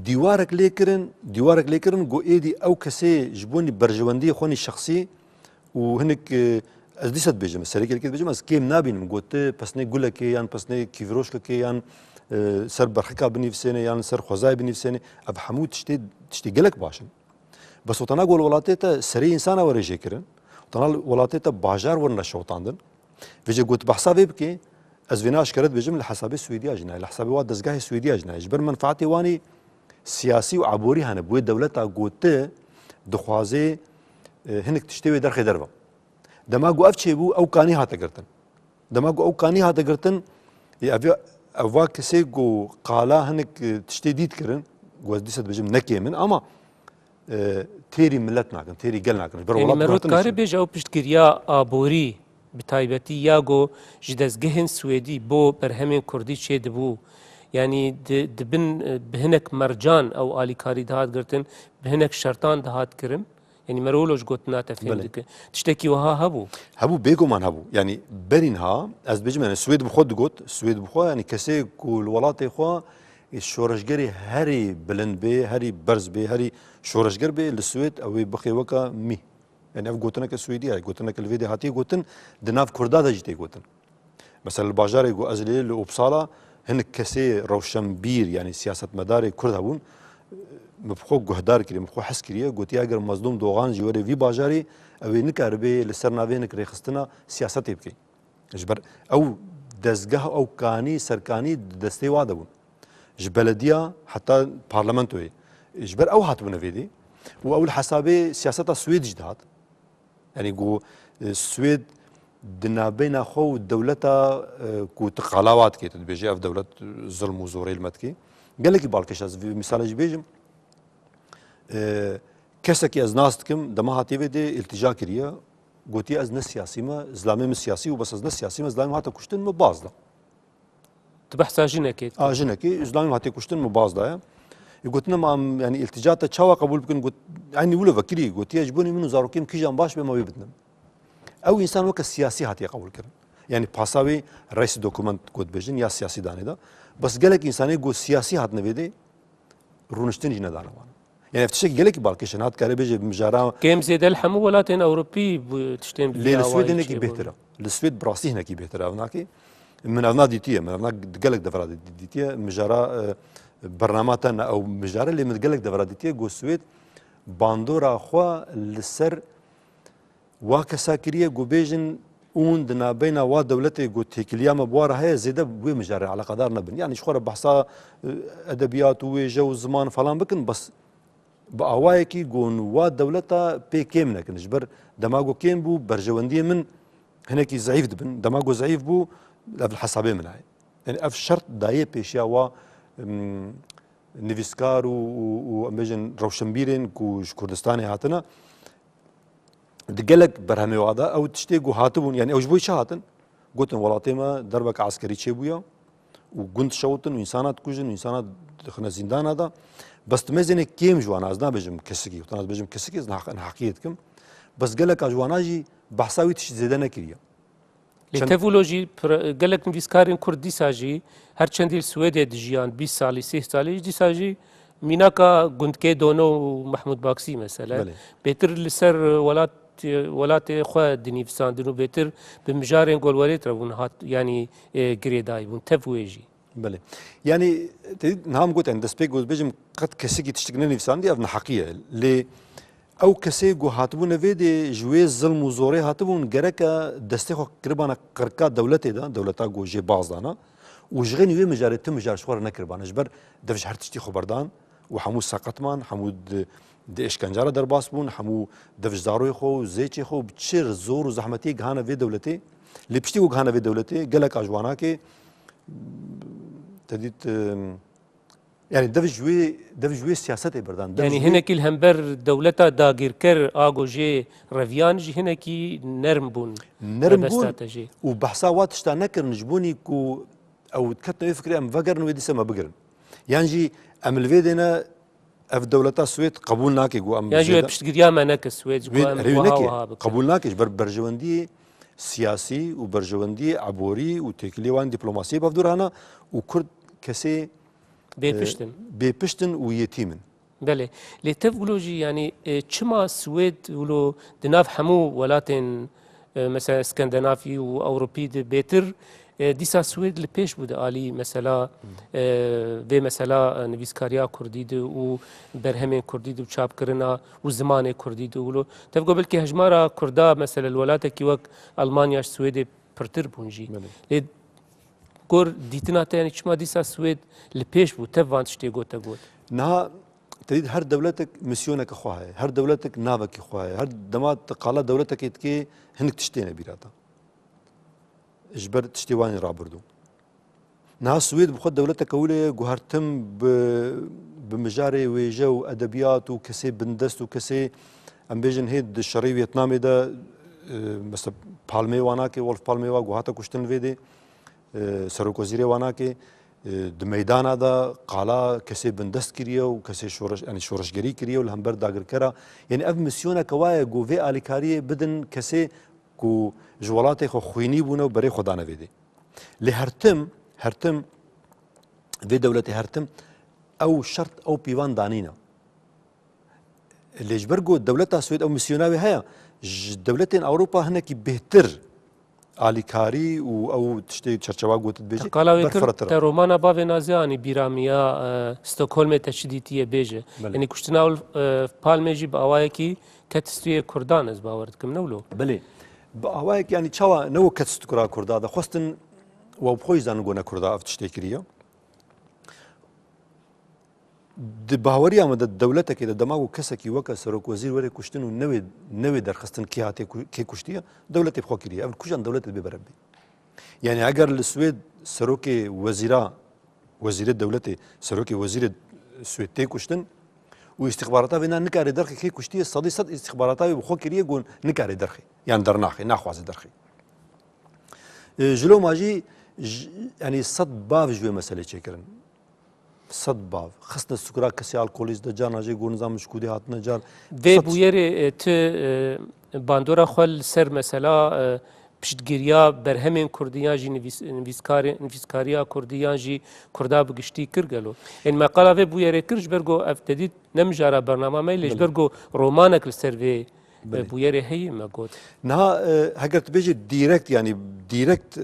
Dîwarek lê kirin, dîwarek lê kirin ku êdî ew kesê ji bo nî berjewendiyê xwe nî şexsî û hinek, e, ez dîsa dibêjim, ez serê gelkê dibêjim, ez kêm nabînim ku tu pesnê gulekê yan pesnê kîviroşkekê yan, e, ser berxika binivîsêne yan ser xwezayê binivîsêne, ev hemû tiştê, tiştê gelek baş in. Bes wextana ku li welatê te serê însana were jêkirin, wextana li welatê te bajar werin şewitandin, vêce ku tu behsa vê bikê, ez vêna eşkere dibêjim, li hesabê Swêdiya jî nayê, li hesabê wa dezgehê Swêdiya jî nayê. Ji ber menfaetê wan ê siyasî û aborî hene, bi wê dewleta ku tu dixwazê, e, hinek tiştê wê derxê derve. Dema ku ev çêbû, ew kanî hate girtin. Dema ku ew kanî hate girtin, ê, ev, ev va kesê ku qala hinek, e, tiştê dît kirin, ku ez dîsa dibêjim ne kêm in, ama, e, têrî milet nakin, têrî gel nakin. Ji ber Yanî welat mero guhertin dikare dişin. Bêje ew piştgiriya aborî bi taybetî ya ku ji dezgehên Swêdî bo berhemên kurdî çêdibû, yanî di, di bin, e, bi hinek mercan ew alîkarî dihat girtin, bi hinek şertan dihat kirin. Yanî mero wilo ji gotina te fêm Belê. Dike. Tiştekî wiha hebû? Hebû, bêguman hebû. Yanî berî niha, ez dibêjim, yanî Swêd bi xwe digot, Swêd bi xwe, yanî kesê ku li welatê xwe, e, şoreşgerê herî bilind bê, herî berz bê, herî şoreşger bê, li Swêd ew ê bixê weke mîh. Yanî ev gotineke Swêdî ye, gotineke li vê dê hatiye gotin, di nav Kurda de jî tê gotin. Mesela li bajarê ku ez lê li Uppsala hinek kesê rewşenbîr, yanî siyasetmedarê Kurd hebûn, min bi xwe guhdar kiriye, min bi xwe hes kiriye, gotiye eger Mazlûm Dogan jî were vî bajarê, ew ê nikaribe li ser navê hinek rêxistina siyasetê bike. Ji ber ew dezgeh, ew kanî, serkanî di destê wa de bûn. Ji belediya heta parlamentoyê. Ji ber ew hatibûne vê dê û ew li hesabê siyaseta Swêd jî dihat. Yanî ku, e, Swêd di navbeyna xwe û dewleta, e, ku tu qala wa dikê, tu dibêjî ev dewlet zulm û zorê li me dikê. Gelekî balkêş ez vî mîsalê jî bêjim. E, kesekî ez nas dikim, dema hatiye vê dê îltîca kiriye. Gotiye ez ne siyasî me, zilamê min siyasî û bes ez ne siyasî me, zilamê min hate kuştin, min baz da. Tu behsa jinekê dikî? A, jinekê, zilamê min hatiye kuştin, min baz daye. Ê gotin, em, em, yanî îltîca te çawa qebûl bikin? Got, eynî wilo vekirî, gotiye, ji bo min û zarokên kîjan baş be, me wê bidin. Ew însan weke siyasî hatiye qebûl kirin. Yanî pasa wê reis dokument ku dibêjin ya siyasî danê de. Bes gelek însanê ku siyasî hatine vê dê rûniştin jî nedane wan. Yanî ev tiştekî gelekî balkêş e. Niha dikare bêje mijara Kêm zêde li hemû welatên Ewropî bu tiştên bi Lê vî li Swêd awayî hinekî çêbûn. Bêhtir e. Li Swêd bi rastî hinekî bêhtir e. Ev nakê. Min ev na dîtiye. Min ev na di gelek devera de dî-, dîtiye. Mijara, e, bernama te ne ew mijare, lê min di gelek devera dîtiye ku Swêd bandora xwe li ser wa kesa kiriye ku bêjin hûn di navbeyna wa dewletê ku têkiliya me bi wa re heye zêde bi wê mijarê eleqedar nebin. Yanî ji xwe re behsa, e, edebiyat û wêje û ziman falan bikin, bes bi awayekî ku hûn wa dewleta pê kêm nekin. Ji ber dema ku kêm bû, berjewendiyê min hinekî zeîf dibin. Dema ku zeîf bû, ev li hesabê min e. Yanî ev şert daye pêşiya wa, em, nivîskar û, û, û em bêjin rewşenbîrên ku ji Kurdistanê hatine, di gelek berhemê wa de ew tiştê ku hatibûn, yanî ew ji bo çi hatin? Gotin, welatê me derbeka eskerî çêbûye û gund şewtin û însana dikujin û însana dixine zîndana de. Bes tu mêzênê kêm ji wan, ez nabêjim kesikî, wexta ez bêjim kesikî, ez neheq-, neheqiyê dikim. Bes geleka ji wana jî behsa wî tişt zêde nekiriye. Lê Çend tev wilo jî pir-, gelek nivîskarên Kurd dîsa jî her çendî li Swêdê dijiyan, bîst salî, sî salî, dîsa jî mînaka gundkê Dono û Mehmûd Baksî mesele. Belê. Bêtir li ser welat, welatê xwe dinivîsandin û bêtir bi mijarên ku li werê tira bûn hat, yanî, e, girêdayî bûn. Tev wê jî. Belê. Yanî, te dît, niha min got, yanî destpêk got, bêjim, qet kesekî tiştek nenivîsandiye, ev neheqî ye. Lê ew kesê ku hatibûne vê dê ji wê zilm û zorê hatibûn, gereke destê xwe kiribane qirka dewletê de, dewleta ku jê baz dana û ji xênî wê mijarê tu mijar ji xwe re nekiribane. Ji ber dev ji her tiştî xwe berdan û hemû seqet man, hemû di, di êşkenca re derbas bûn, hemû dev ji zaroyê xwe û zêçê xwe û bi çi zor û zehmetiyê gihane vê dewletê. Lê piştî ku gihane vê dewletê, geleka ji wanakê, te dît, em, Yanî dev ji wê, dev ji wê siyasetê berdan. Dev Yanî ji wê hinekî li hember dewleta dagirker a ku jê reviyan jî hinekî nerm bûn. Nerm bûn mebesta te jê. Û behsa wa tişta nekirin ji bonî ku ew diketine wê fikrê em vegerin wê dîse me bigirin. Yan jî em li vê dêne ev dewleta Swêd qebûl nake ku em Yan jî wê zêde piştgiriya me neke Swêd ji ku Wê em rê wiha neke. Wiha bikin. Qebûl nake ji ber berjewendiyê siyasî û berjewendiyê eborî û têkiliyê wan dîplomasiyê bi hevdû re hene û Kurd kesê Bê e, pişt in. Bê pişt in û yetîm in. Belê. Lê tev wilo jî, yanî, e, çima Swêd wilo di nav hemû welatên, e, mesela Skandinavî û Ewropî de bêtir, e, dîsa Swêd li pêş bû di alî mesela, Hmm. e, vê mesela, e, nivîskariya Kurdî de û berhemên Kurdî de û çapkirina û zimanê Kurdî de wilo. Tev ku belkî hejmara Kurda mesela li welatekî wek Almanya ji Swêdê pirtir bûn jî. Belê. Lê gor dîtina te, yanî çima dîsa Swêd li pêş bû, tev van tiştê got te got? Niha te dît her dewletek misyoneke xwe heye, her dewletek navekî xwe heye, her dema te qala dewletekê dikê hinek tişt têne bîra te. Ji ber tiştê wan ên rabirdû. Niha Swêd bi xwe dewleteke wile ye ku her tim bi, bi mijarê wêje û edebiyat û kesê bindest û kesê, em bêjin, hê di şerê Vietnamê de, e, mesela Palmê wa nake, Wolf Palmê wa ku hate kuştin li vê dê, e, serokwezîrê wa nake, e, di meydana de qala kesê bindest kiriye û kesê şoreş-, yanî şoreşgerî kiriye û li hember dagirkera. Yanî ev misyoneke wa ye ku vê alîkariyê bidin kesê ku ji welatê xwe xwînî bûne û berê xwe dane vê dê. Lê her tim, her tim, vê dewletê her tim ew şert, ew pîvan danîne. Lê ji ber ku dewleta Swêd ew misyona wê heye, ji dewletên Ewropa hinekî bêhtir alîkarî û ew tiştê çerçewa got dibêjî, Te qala wê kir, berfirehtir e. Te romana Bavê Nazianî bîra min ya, e, Stockholmê te çi dîtiye bêje. Belê. Yanî kuştina Wolf, e, Palmê jî bi awayekî ket stûyê Kurdan ez bawer dikim, ne wilo? Belê. Bi awayek, yanî çawa ne wek ket stûkira Kurda de xwestin, we bi xwe jî zanin ku ne Kurda ev tiştê kiriye. Di baweriya me de dewletekê de dema ku kesekî weke serokwezîr were kuştin û newê, newê derxistin kê hatiye ku-, kê kuştiye, dewletê bi xwe kiriye. Ev kujan dewletê dibê berev bê. Yanî eger li Swêd serokê wezîra, wezîrê dewletê, serokê wezîrê Swêd tê kuştin û îstixbarata vê na nikare derxê kê kuştiye, sedî sed îstixbarata wê bi xwe kiriye ku nikare derxê. Yan dernaxê, naxwaze derxê. E, ji loma jî, j-, yanî sed bav ji wê meselê çêkirin. Sed bav. Xistine sukura kesê alkolîst de, carna jê got nizam ji kûdê hatine car. Vê Sed bûyerê, e, tu, e, bandora xwe li ser mesela, e, piştgiriya berhemên kurdî yan jî nivîs-, nivîskarê-, nivîskariya kurdî yan jî kurda bi giştî kir gelo? Ên me qala vê bûyerê kir ji ber ku ev te dît ne mijara bernama me lê ji Belê. ber ku romanek li ser vê, e, Belê. bûyerê heye me got. Niha, e, heger tu bêjî direkt, yanî direkt, e,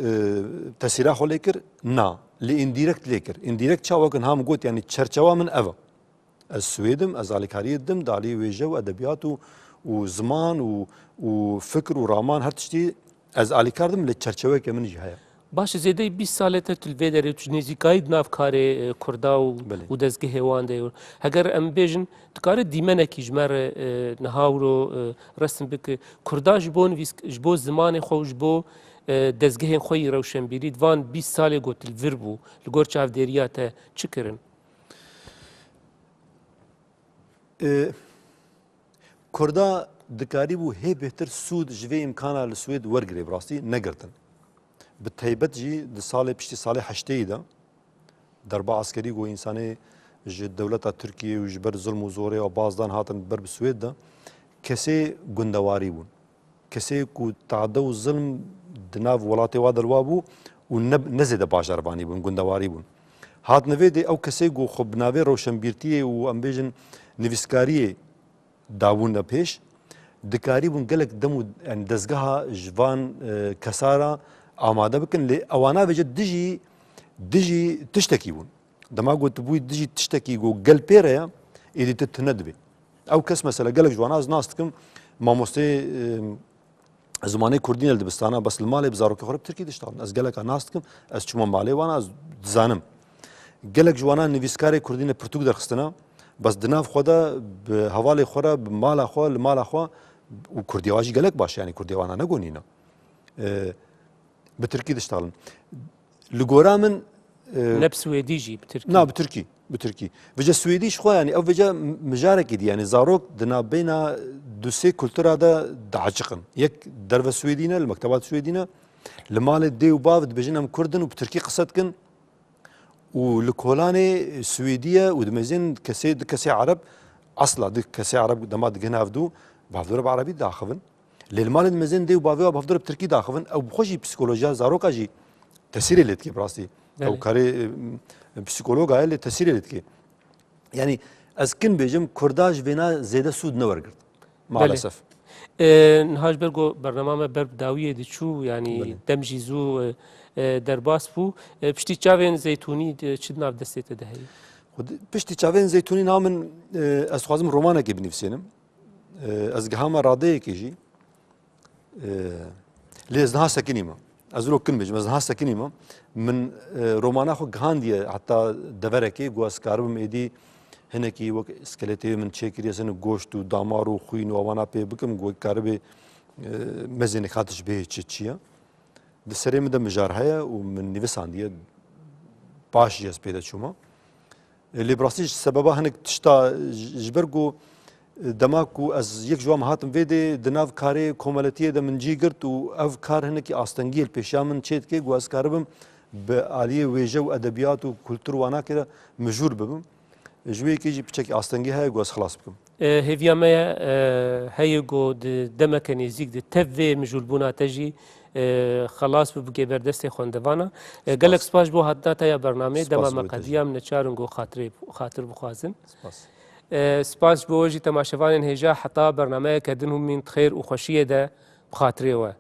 tesîra xwe lê kir, na. Lê indirekt lê kir. Indirekt çawa kin ha min got, yanî çerçewa min ev e. Ez Swêd im, ez alîkariyê didim, di alî wêje û edebiyat û, û ziman û, û fikir û raman her tiştî ez alîkar dim, lê çerçeveke min jî heye. Baş e, zêdeyî bîst salê te tu li vê derê, tu ji nêzîkayî di nav karê, e, Kurda û, Belê. û dezgehê wan de yî. Heger em bêjin, dikare dîmenekî ji me re, e, niha wiro, e, resim bike. Kurda ji bo nivîsk-, ji bo zimanê xwe û ji bo, e, dezgehên xwe yî rewşenbîrî di van bîst salê ku tu li vir bû, li gor çavdêriya te çi kirin? E, Kurda dikarîbû hê bêhtir sûd ji vê îmkana li Swêd wergirê, bi rastî negirtin. Bi taybet jî di salê, piştî salê heşteyî de derba eskerî ku însanê ji dewleta Tirkiyê û ji ber zilm û zorê û bazdan hatin ber bi Swêd de kesê gundewarî bûn. Kesê ku tade û zilm di nav welatê wa de li wa bû û ne, ne zêde bajarvanî bûn, gundewarî bûn. Hatine vê dê ew kesê ku xwe bi navê rewşenbîrtiyê û em bêjin nivîskariyê dabûne pêş, dikarîbûn gelek dem û, yani dezgeha ji van, e, kesa re amade bikin, lê ewana vêce dijî, dijî tiştekî bûn. Dema ku tu bûyî dijî tiştekî ku gel pê re ye, êdî tu tune dibê. Ew kes mesela gelek ji wana ez nas dikim, mamosteyê, e, zimanê kurdî ne li dibistana, bes li malê bi zarokê xwe re bi tirkî diştexilin. Ez geleka nas dikim, ez çûme malê wana, ez dizanim. Gelek ji wana nivîskarê kurdî ne pirtûk derxistine, bes di nav xwe de bi hevalê xwe re, bi mala xwe, li mala xwe û kurdiya wa jî gelek baş e, yanî kurdiya wana ne ku nîne. E, bi tirkî diştexilin. Li gora min, e, Ne bi swêdî jî, bi tirkî. Na, bi tirkî, bi tirkî. Vêce swêdî ji xwe, yanî ew vêce mijarekî dî, yanî zarok di navbeyna du sê kultura de diaciqin. Yek derve swêdî ne, li mekteba swêdî ne, li malê dê û bav dibêjin em kurd in û bi tirkî qise dikin û li kolanê swêdî ye û dimezên kesê, du kesê ereb, esla du kesê ereb dema digihine hevdû, bavdor bi erebî diaxivin. Lê li malê dimezên dê û bavê wa bavdor bi tirkî diaxivin, ew bi xwe jî psîkolojiya zaroka jî tesîrê lê dike bi rastî. Belê. Ew karê, e, psîkologa ye, lê tesîrê lê dike. Yanî ez kin bêjim, kurda ji vêna zêde sûd newergirt. Belê. Maalesef. E, niha ji ber ku bernama me ber bi dawiyê diçû, yanî Belê. dem jî zû, e, e, derbas bû. E, piştî çavên zeytûnî, e, çi di nav destê te de heye? Xwedî, piştî çavên zeytûnî niha min, e, ez dixwazim romanekê binivîsênim. E, ez gihama radeyekê jî. E, lê ez niha sekinîme. Ez wilo kin bêjim, ez niha sekinîme. Min, e, romana xwe gihandiye heta deverekê, ku ez karibim êdî hinekî wek skeletê min çêkiriye, hinek goşt û damar û xwîn û ewana pê bikim, ku wek karibê, e, mezênek hatiş bihê çi çi ye. Di serê min de mijar heye û min nivîsandiye, baş jî ez pê de çûme. E, lê bi rastî ji sebeba hinek tişta ji, ji ber ku, e, dema ku ez yek ji wan hatim vê dê, di nav karê komeletiyê de min cî girt û ev kar hinekî astengiyê li pêşiya min çê dike, ku ez karibim bi aliyê wêje û edebiyat û kultur wanakê de mijûl bibim. Ji wê yekê jî piçekî astengî heye, ku ez xilas bikim. E, hêviya me ye, e, heye ku di demeke nêzîk de tev vê mijûlbûna te jî, e, xelas bibû, bigê ber destê xwendevana. E, Spas. Gelek spas ji bo hatina te ya bernameyê. Spas Dema bo me te jî. Qediya min neçarin ku xatirê, xatir bixwazin. Spas. E, spas ji bo we jî temaşevanên hêja, heta bernameyeke din hûn mîn di xêr û xweşiyê de bi xatirê we.